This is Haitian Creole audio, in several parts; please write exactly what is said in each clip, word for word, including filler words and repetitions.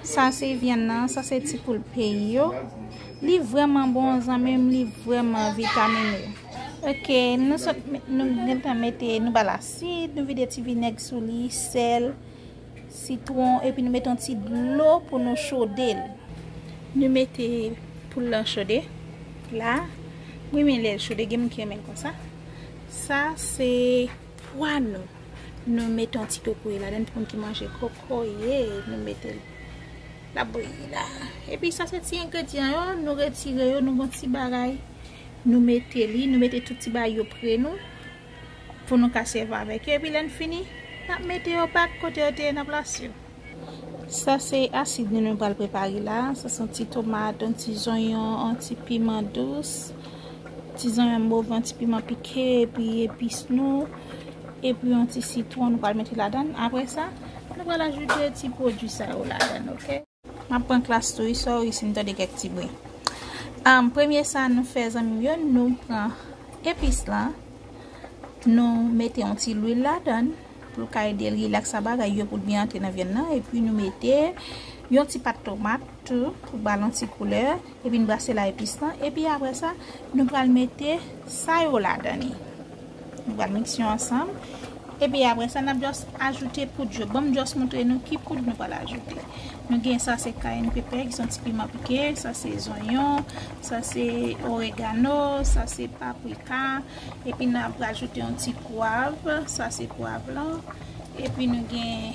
Sa se vyann nan, sa se ti poul peyi yo. Li vrèman bon, zanmi m, li vrèman vitamine. Ok, nou sot, nou gentan mete, nou ba l asid, nou vide ti vinèg sou li, sèl, sitwon, epi nou mete yon ti dlo pou nou chode l. Nou mete poul lan chode la. Mwen renmen lè l chode, gen moun ki renmen l konsa. Sa se pwa nou. Nou mete yon ti kokoye ladan pou moun ki manje kokoye, nou mete l la bouyi la. Epi sa se ti engredyan yo, nou retire yo, nou gon ti bagay. Nou mete li, nou mete tout ti bagay yo pre nou pou nou ka sèvi avèk yo. Epi lè n fini, n ap mete yo bak kote yo te ye nan plas yo. Sa se asid nou, nou pral prepare la. Sa se yon ti tomat, yon ti zonyon, yon ti piman dous, ti zonyon move, yon ti piman pike, epi epis nou, epi yon ti sitwon nou pral mete ladan. Apre sa, nou pral ajoute ti pwodui sa yo ladan, ok? M ap pran klas tou, wi, sorry si m tande kèk ti bri. Am, premye sa nou fè, zanmi m yo, nou pran epis lan, nou mete yon ti lwil ladan pou l ka ede l rilaks a bagay yo pou l byen antre nan vyann nan. Epi nou mete yon ti pat tomat tou pou ba l yon ti koulè. Epi nou brase la epis lan. Epi apre sa, nou pral mete sa yo ladan li. Nou pral mikse yo ansanm. Epi apre sa, n ap just ajoute poud yo. Ban m just montre nou ki poud nou pral ajoute. Nou gen sa se cayenne pepper, ki se yon ti piman pike, sa se zonyon, sa se oregano, sa se paprika, epi n ap rajoute yon ti pwav, sa se pwav lan. Epi nou gen,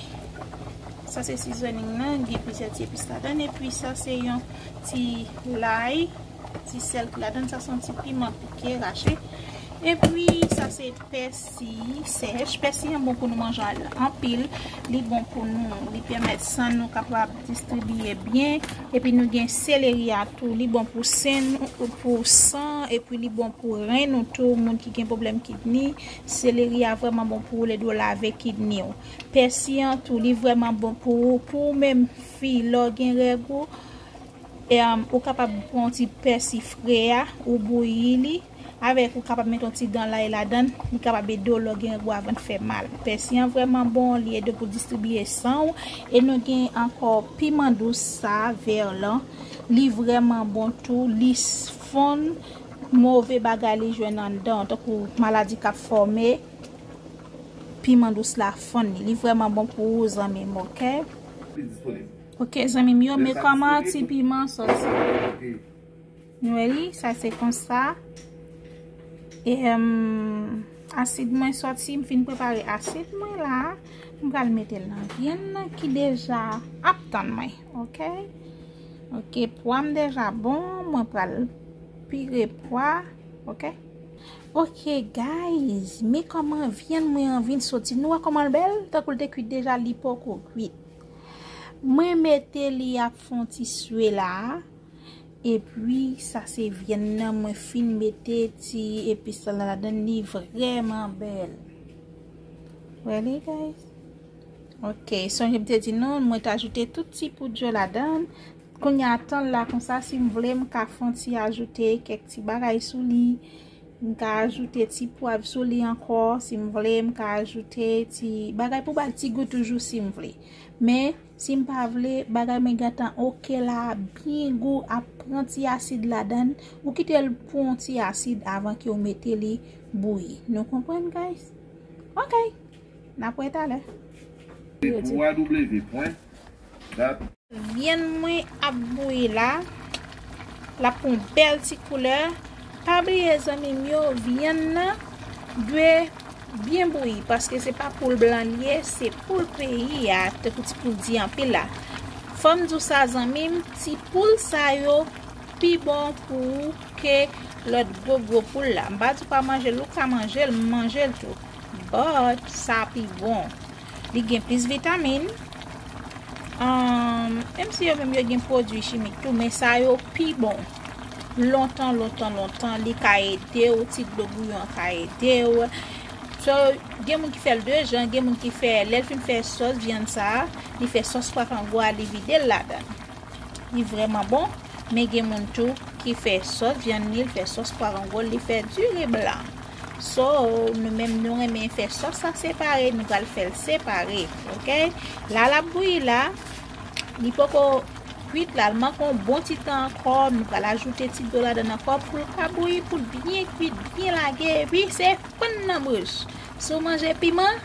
sa se seasoning nan, gen plizyè ti epis ladan, epi sa se yon ti lay, ti sèl ki ladan, sa se yon ti piman pike rache. Epi sa se pèsi sèch. Pèsi an bon pou nou manje anpil. Li bon pou nou, li pèmèt san nou kapab distribiye byen. Epi nou gen seleri a tou, li bon pou sen, pou san, epi li bon pou ren nou tou, moun ki gen pwoblèm kidni. Seleri a vrèman bon pou ou, l ede w lave kidni w. Pèsi an tou, li vrèman bon pou ou, pou ou menm fi, lè w gen règ ou, e, um, ou kapab pran yon ti pèsi fre a, ou bouyi li, avèk ou kapab mete yon ti dan lay ladan, li kapab ede w lè w gen règ ou avan l fè mal. Pèsi an vrèman bon, li ede w pou distribiye san w, e nou gen ankò piman dous sa, vè lan, li vrèman bon tou, li s-, fonn move bagay li jwenn anndan, tankou maladi k ap fòme, piman dous la fonn li. Li vrèman bon pou ou, zanmi m, ok? Ok, zanmi m yo, men kòman ti piman sòti. Nou wè li, sa se konsa. E, em, asid mwen sòti, m fin prepare asid mwen la. M pral mete l nan vyann nan ki deja ap tann mwen, ok? Ok, pwa m deja bon, mwen pral pire pwa, ok? Ok, guys, men kòman vyann mwen an vin soti. Nou wè kòman l bèl? Tankou l te kwit deja, li poko kwit. Mwen mete li ap fè yon ti swe la. Epi, sa se vyann nan, mwen fin mete ti epis la ladan, li vrèman bèl. Wè li, guys? Ok, sonje m te di nou, mwen te ajoute tout ti poud yo ladan. Kounye a tan la konsa, si m vle, m ka fè yon ti ajoute kèk ti bagay sou li. M ka ajoute ti pwav sou li ankò, si m vle, m ka ajoute ti bagay pou ba l ti gou toujou si m vle. Men, si m pa vle, bagay mwen gentan ok la, byen gou, ap pran ti asid ladan. Ou kite l pou yon ti asid avan ke w mete li bouyi. Nou konprann, guys? Ok. N ap wè talè. W W W pwen dat. Vyann mwen ap bouyi la. L ap pran yon bèl ti koulè. Pa bliye, zanmi m yo, vyann nan dwe byen bouyi, paske se pa poul blan li ye, se poul peyi a, tankou ti poul di anpil la. Fò m di w sa, zanmi m, ti poul sa yo pi bon pou ou ke lòt gwo, gwo poul la. M pa di w pa manje l, ou ka manje l, m manje l tou. But, sa pi bon. Li gen plis vitamin. Ahn, menm si yo menm yo gen pwodui chimik tou, men sa yo pi bon. Lontan, lontan, lontan, li ka ede w, ti dlo bouyon an ka ede w. So, gen moun ki fè l de jan, gen moun ki fè, lè l fin fè sòs vyann sa a, li fè sòs pwa kango a, li vide l ladan l. Li vrèman bon, men gen moun tou ki fè sòs vyann li, l fè sòs pwa kango, li fè diri blan. So, nou menm nou renmen fè sòs la separe, nou pral fè l separe, ok? La l ap bouyi la, Li poko kwit la, li manke yon bon ti tan ankò. Nou pral ajoute ti dlo ladan l ankò pou l ka bouyi, pou l byen kwit, byen lage. Epi se fann nan bouch. Si w manje piman,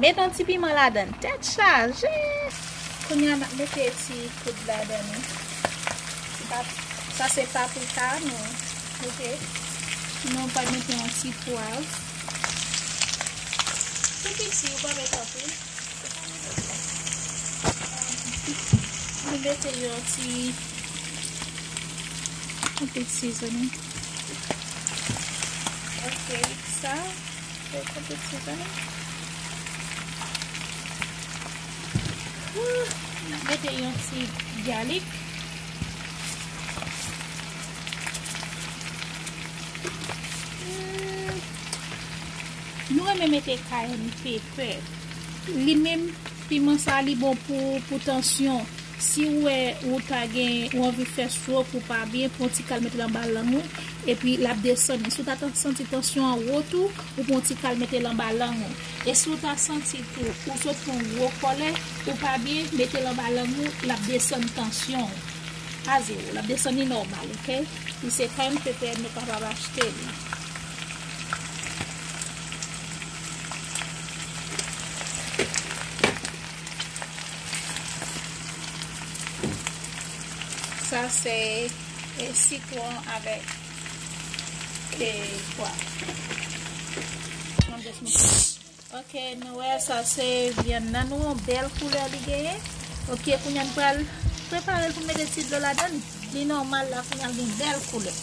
met yon ti piman ladan l. Tèt chaje! Kounye a, n ap mete ti poud ladan l. Ti pap-, sa se paprika nou mete. Nou pral mete yon ti pwav. Tou piti, ou pa met anpil. Nou mete yon ti, yon ti seasoning. Ok, sa, se yon ti seasoning. N ap mete yon ti galik. Hmm. Nou renmen mete cayenne pepper. Li menm, piman sa, li bon pou, pou tansyon. Si w wè ou ta gen, ou anvi fè stroke, ou pa byen, pran ti kal mete l anba lang ou, epi l ap desann. Si w ta tan-, santi tansyon an wo tou, ou pran ti kal mete l anba lang ou. E si w ta santi tou, ou sot pran gwo kòlè, ou pa byen, mete l anba lang ou, l ap desann tansyon w. A zewo, l ap desann li nòmal, ok? Li se cayenne pepper, nou kapab achte li. Sa se, e, sitwon avèk, e, pwa. Ok, nou wè sa se vyann nan, nou wè yon bèl koulè li genyen. Ok, kounye a n pral prepare l pou n mete ti dlo ladan l. Li nòmal la, kounye a l gen bèl koulè.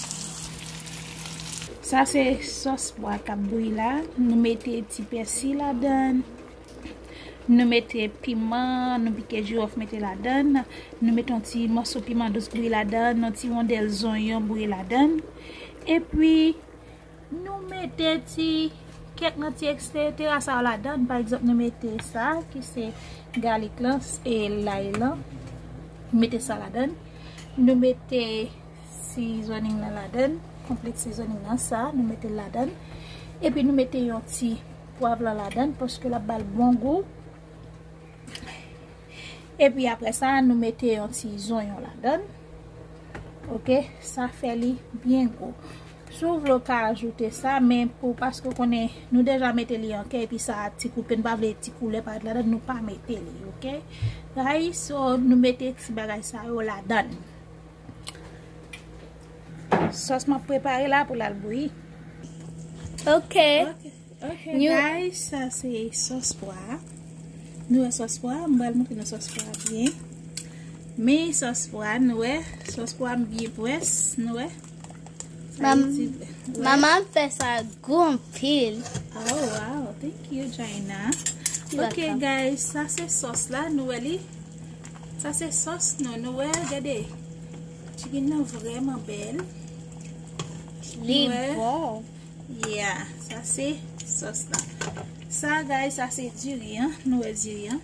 Sa se sòs pwa k ap bouyi la. Nou mete ti pèsi ladan l. Nou mete piman, nou pike jiwòf mete ladan l. Nou mete yon ti mòso piman dous bouyi ladan l, yon ti wondèl zonyon bouyi ladan l. Epi, nou mete ti, kèk nan ti etsetera sa yo ladan l. Pa egzanp, nou mete sa, ki se galik lan, e lay lan. Nou mete sa ladan l. Nou mete seasoning nan ladan l. Complete seasoning nan sa, nou mete l ladan l. Epi nou mete yon ti pwav lan ladan l, paske l ap ba l bon gou. Epi apre sa, nou mete yon ti zonyon ladan l. Ok, sa fè li byen gou. Si w vle, w ka ajoute sa, men pou, paske w konnen, nou deja mete li an kè, epi sa ti koupe, n pa vle ti koulè parèt ladan l, nou pa mete li, ok? Guys, so, nou mete ti bagay sa yo ladan l. Sòs m ap prepare la pou l al bouyi. Ok. Ok, ok, guys, sa se sòs pwa. Nou wè sòs pwa, m pral montre nou sòs pwa byen. Men sòs pwa, nou wè, sòs pwa m byen pwès, nou wè. Sa Mam-, iti, wè. Manman fè sa gou anpil. Oh, wow, thank you, Jaina. You're welcome. Ok, guys, sa se sòs la, nou wè li. Sa se sòs nou, nou wè, gade. Chicken nan vrèman bèl. Li bon. Yeah, sa se sòs la. Sa, guys, sa se diri an. Nou wè diri an.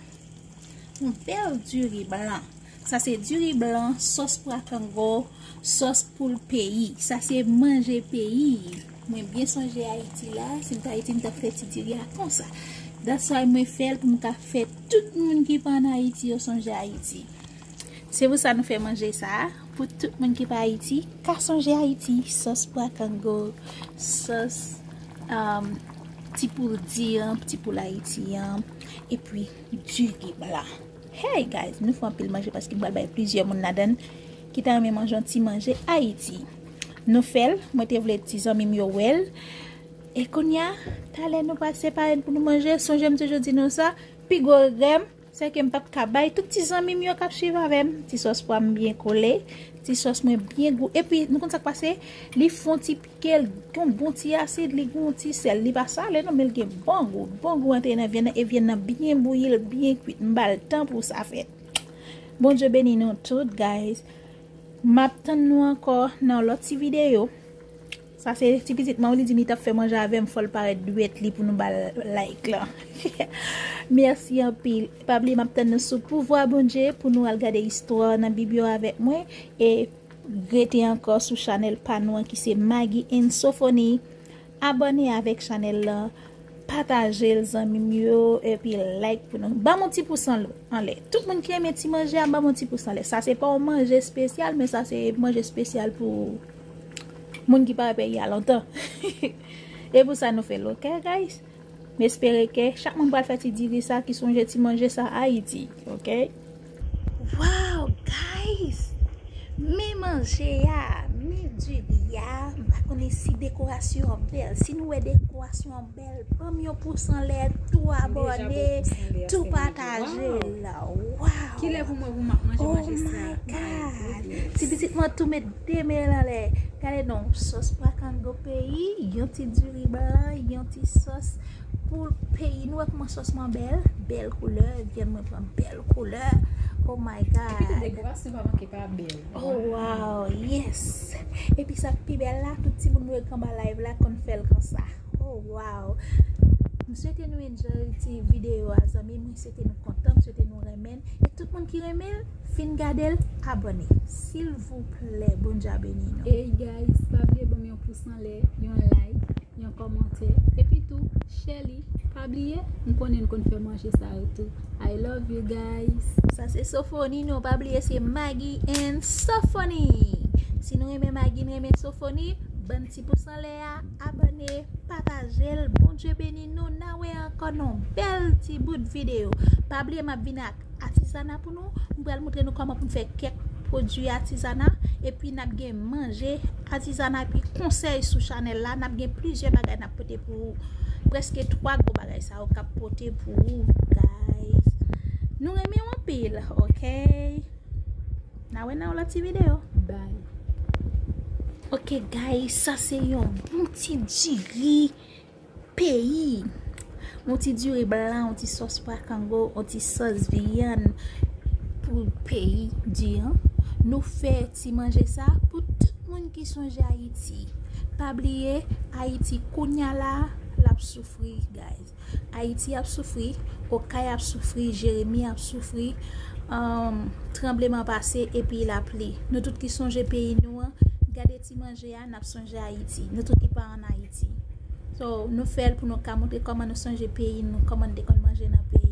Yon bèl diri blan. Sa se diri blan, sòs pwa kango, sòs poul peyi. Sa se manje peyi. Mwen byen sonje Ayiti la, si m t Ayiti, m t ap fè ti diri a konsa. That's why mwen fè l pou m ka fè tout moun ki pa ann Ayiti yo sonje Ayiti. Se pou sa nou fè manje sa a, pou tout moun ki pa Ayiti ka sonje Ayiti. Sòs pwa kango, sòs, um, ti poul di an, ti poul Ayiti an, epi diri blan. Hey guys, nou fè anpil manje paske m pral bay plizyè moun ladan l ki ta renmen manje yon ti manje Ayiti. Nou fè l, mwen te vle ti zanmi m yo wè l. E kounye a, talè nou pral separe n pou nou manje, sonje m toujou di nou sa, pi gwo regrè m, se ke m p ap ka bay tout ti zanmi m yo k ap swiv avè m. Ti sòs pwa m byen kole, ti sòs mwen byen gou. Epi, nou konn sa k pase? Li fè yon ti pike, l gen yon bon ti asid, li gen yon ti sèl. Li pa sale non, men l gen bon gou. Bon gou antre nan vyann nan, e vyann nan byen bouyi, l byen kwit. M ba l tan pou sa fèt. Bondye beni nou tout, guys. M ap tann nou ankò nan yon lòt ti videyo. Sa se ti pitit mwen, li di m li t ap fè manje avè m, fò l parèt dwèt li pou nou ba l like lan. Mèsi anpil. Pa bliye m ap tann nou sou pouvwa Bondye pou nou al gade istwa nan Bib yo avèk mwen. E rete ankò sou chanèl pa nou an ki se Maggie and Sophonie. Abòne avèk chanèl lan. Pataje l, zanmi m yo, epi like pou nou. Ban m yon ti pous anlè. Tout moun ki renmen ti manje a, ban m yon ti pous anlè. Sa se pa yon manje espesyal, men sa se manje espesyal pou moun ki pa wè peyi a lontan. E pou sa nou fè l, ok, guys? M espere ke chak moun pral fè ti diri sa ki sonje ti manje sa Ayiti, ok? Wow, guys! Men manje a, men diri a, m pa konnen si dekorasyon an bèl. Si nou wè dekorasyon an bèl, ban m yon pous anlè, tou abòne, tou pataje l. Wow! Kilè pou mwen pou m ap manje manje sa? Oh my God! Ti pitit mwen tou met de men l anlè. Gade non, sòs pwakango peyi, yon ti diri blan, yon ti sòs pou peyi nou. Wè kòman sòs mwen bèl, bèl koulè, vyann mwen pran bèl koulè. Oh my God. Epi tout dekorasyon pa manke pa bèl. Oh wow, yes. Epi sa k pi bèl la, tout timoun nou yo k anba live la konn fè l konsa. Oh wow. M swete nou enjoy ti videyo a, zanmi. Mwen swete nou kontan, m swete nou renmen l. E tout moun ki renmen l, fin gade l, abòne. Silvouplè, Bondye a beni nou. Hey guys, pa bliye ban m yon pous anlè, yon like, yon kòmantè. Epi tou, share li. Pa bliye, m konnen n konn fè manje sa yo tou. I love you guys. Sa se Sofoni, nou pa bliye se Maggie and Sofoni. Si nou renmen Maggie, nou renmen Sofoni, ban ti pous anlè a, abòne, pataje l. Bondye beni nou, n a wè ankò nan bèl ti bout videyo. Pa bliye m ap vin ak atizana pou nou. M pral montre nou kòman pou n fè kèk pwodui atizana. Epi n ap gen manje atizana epi konsèy sou chanèl la. N ap gen plizyè bagay n ap pote pou ou. Prèske twa gwo bagay sa yo k ap pote pou ou, guys. Nou renmen w anpil, ok? N a wè nan yon lòt ti videyo. Bye. Ok, guys, sa se yon bon ti diri peyi. Yon ti diri blan, yon ti sòs pwakango, yon ti sòs vyann pou peyi di an. Nou fè ti manje sa pou tout moun ki sonje Ayiti. Pa bliye, Ayiti kounya la, l ap soufri, guys. Ayiti ap soufri, Okay ap soufri, Jeremi ap soufri, um, tranbleman pase epi lapli. Nou tout ki sonje peyi nou an, gade ti manje a, n ap sonje Ayiti. Nou tout ki pa ann Ayiti. So, nou fè l pou nou ka montre kòman nou sonje peyi nou, kòman n te konn manje nan peyi